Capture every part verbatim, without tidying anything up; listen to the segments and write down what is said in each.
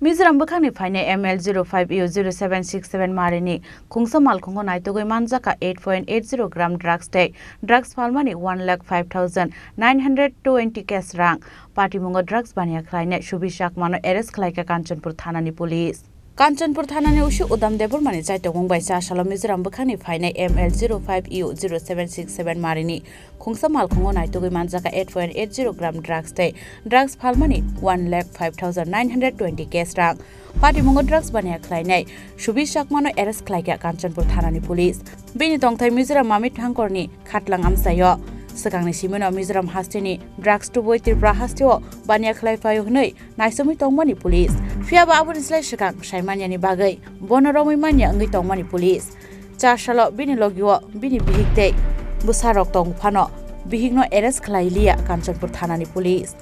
Mizoram bwkhakni phainai M L zero five U zero seven six seven marini khungsa malkhungo naitugwi manjakha eight point eight zero gram drugs tei drugs phalmani one lakh five thousand nine hundred twenty cash rang. Patimungo drugs baniya khlainai Subi Chakmano arrest khlaikha Kanchanpur thanani police. Kanchanpur thanani usi Udam Debbarmani chaitokmung bai cha salo Mizoram bwkhakni phainai M L zero five U zero seven six seven marini khungsa malkhungo naitugwi manjakha eight point eight zero gram drugs tei drugs phalmani one lakh five thousand nine hundred twenty cash rang. Patimungo drugs baniya khlainai Subi Chakmano arrest khlaikha Kanchanpur thanani police. Bini tongthai Mizoram Mamit Thangkorni khatlang amchaio. Swkangni simino Mizoram hasteni drugs tubui Tripura hasteo baniya khlai phaio hwnwi naisomwi tongmani police. Phiyaba aboni slai swkang saimanyani bagwi bono romwi manya wngwi tongmani police. Cha salo bini logio bini bihik tei bwsarok tong phano bihikno arrest khlai liya Kanchanpur thanani police.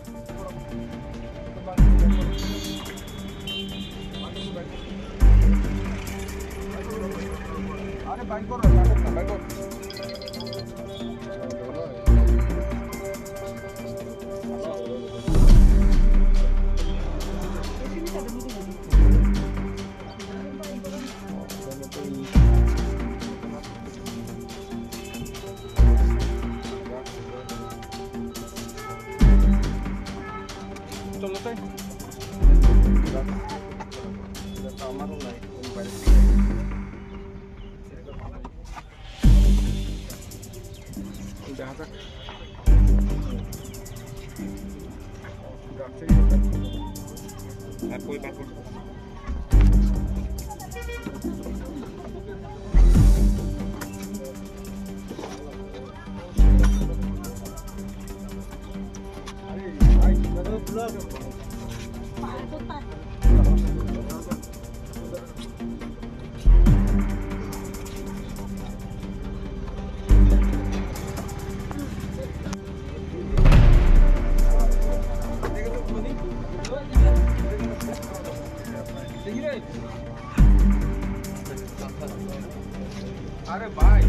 अरे भाई।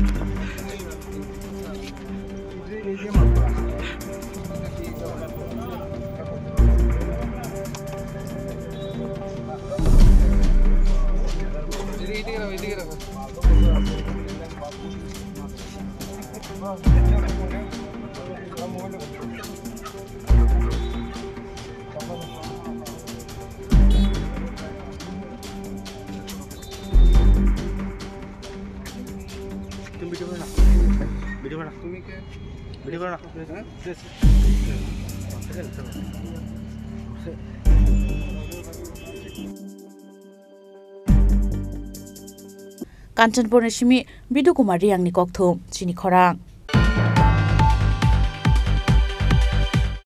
তুমি ভিডিও করে রাখো। ভিডিও করে রাখো। তুমি কে? ভিডিও করে রাখো। হ্যাঁ? Kanchanpurni simi Bidu Kumar Riyangni kokthum, chini khorang.